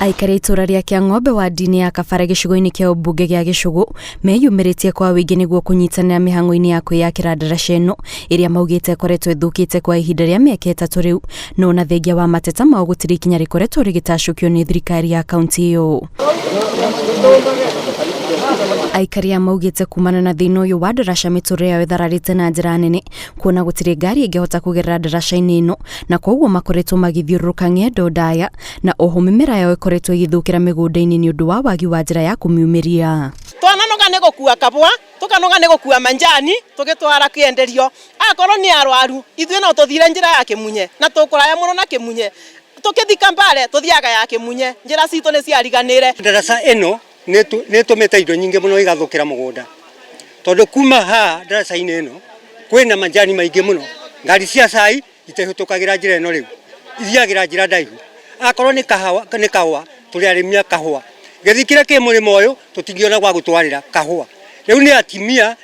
Aikari a itũra rĩa Kĩang'ombe wadi-inĩ ya Kabare gĩcigo-inĩ kĩa ũmbunge gĩa Gĩcũgũ meyumĩrĩtie kwa ũingĩ nĩguo kũnyitanĩra mĩhang'o-inĩ ya kwĩyakĩra ndaraca ĩno ĩrĩa maugĩte ĩkoretwo ĩthũkĩte kwa ihinda rĩa mĩaka ĩtatũ rĩu, no ona thengia wa mateta mao gũtirĩ ikinya rĩkoretwo rĩgĩtacũkio nĩ thirikari ya kaunti ĩyo. Aikari aya maugĩte kumana na thĩna ũyũ wa ndaraca mĩtũrĩre yao ĩthararĩte na njĩra nene kuona gũtirĩ ngari ĩngĩhota kũgerera ndaraca-inĩ ĩno na koguo makoretwo magĩthiũrũrũka ng'endo ndaya na oho mĩmera yao ĩkoretwo ĩgĩthũkĩra mĩgũnda-inĩ nĩ ũndũ wa wagi wa njĩra ya kũmiumĩria. Twananoga nĩ gũkua kabwa, tũkanoga nĩ gũkua manjani tũgĩtwara kĩenderio. Akorwo nĩ arwaru, ithuĩ no tũthire njĩra ya Kĩmunye na tũkũraya mũno na Kĩmunye. Tũkĩthi Kambale tũthiaga ya Kĩmunye, njĩra citũ nĩ ciariganĩre. Ndaraca ĩno nĩ ĩtũmĩte indo nyingĩ mũno igathũkĩra mũgũnda tondũ kuma haha ndaraca-inĩ ĩno kwĩna manjani maingĩ mũno, ngari cia cai itihĩtũkagĩra njĩra ĩno rĩu, ithiagĩra njĩra ndaihu. Akorwo nĩ kahawa, nĩ kahũa, tũrĩ arĩmi a kahũa, gĩthii kĩrĩa kĩ mũrĩmo ũyũ tũtingĩona gwa gũtwarĩra kahũa. Rĩu nĩ atimia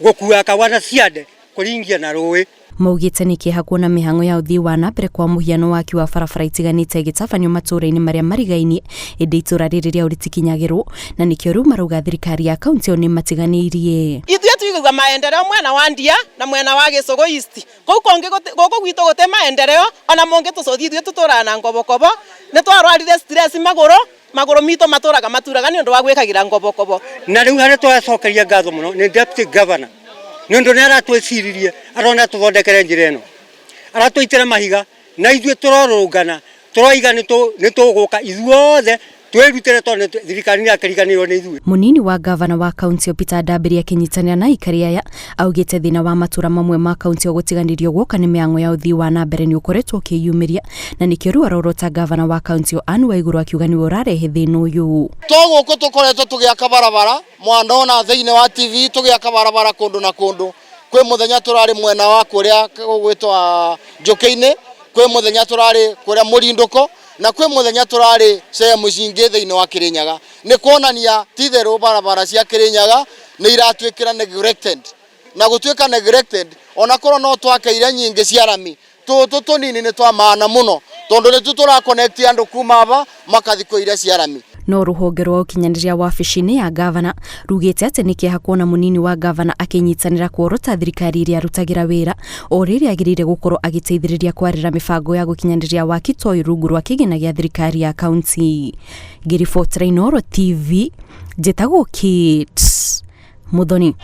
gũkua kahũa na ciande kũringia na rũĩ. Maugĩte nĩ kĩeha kuona mĩhang'o ya ũthii wa na mbere kwa mũhiano waki wa barabara itiganĩte ĩgĩtabanio matũũra-inĩ marĩa marigainie ĩndĩ itũũra rĩrĩ rĩao rĩtikinyagĩrwo na nĩkĩo rĩu marauga thirikari ya kaunti ĩyo nĩmatiganĩirie. Ithuĩ tuigagua maendeleo mwena wa Ndia na mwena wa Gĩcũgũ East. Kũu kũngĩ gũkũ gwitũ gũtĩ maendeleo ona mũngĩtũcũthia ithuĩ tũtũraga na ngobokobo. Nĩ twarwarire stress magũrũ, magũrũ mitũ matũraga maturaga nĩ ũndũ wa gwĩkagĩra ngobokobo. Na rĩu harĩa tũracokeria ngatho mũno nĩ Deputy Governor nĩ ũndũ nĩ aratwĩciririe arona tũthondekere njĩra ĩno, aratũitĩra mahiga na ithuĩ tũrorũngana tũroiga nĩ tũgũka ithuothe twĩrutĩre tondũ thirikari nĩ yakĩriganĩirwo nĩ ithuĩ. Mũnini wa gavana wa kaunti ĩyo Peter Ndambĩri akĩnyitanĩra na aikari aya augĩte thĩna wa matũra mamwe ma kaunti ĩyo gũtiganĩrio guoka nĩ mĩhang'o ya ũthii wa na mbere nĩ ũkoretwo ũkĩyumĩria na nĩkĩo rĩu arorota gavana wa kaunti ĩyo Anne Waiguru akiuga nĩwe ũrarehe thĩna ũyũ. To gũkũ tũkoretwo tũgĩaka barabara, mwanona thĩinĩ wa TV tũgĩaka barabara kũndũ na kũndũ. Kwĩ mũthenya tũrarĩ mwena wa kũrĩa gũgwĩtwo Njũkĩ-inĩ, kwĩ mũthenya tũrarĩ kũrĩa Mũrindũko, na kwĩ mũthenya tũrarĩ sehemu cingĩ thĩinĩ wa Kĩrĩnyaga. Nĩ kuonania ti itherũ barabara cia Kĩrĩnyaga nĩ iratuĩkĩra neglected. Na gũtuĩka neglected, onakorwo no twakeire nyingĩ cia rami, tũtũ tũnini nĩ twa maana mũno tondũ nĩtuo tũra connect andũ kuma aba makathi kwĩ iria cia rami. No rũhonge rwa ũkinyanĩria wabici-inĩ ya ngavana rugĩte atĩ nĩ kĩeha kuona mũnini wa ngavana akĩnyitanĩra kuorota thirikari ĩrĩa arutagĩra wĩra o rĩrĩa agĩrĩire gũkorwo agĩteithĩrĩria kwarĩra mĩbango ya gũkinyanĩria waki ta ũyũ rungu rwa kĩgĩna gĩa thirikari ya kaunti. Ngĩribotera Inooro TV, njĩtagwo Kate Muthoni.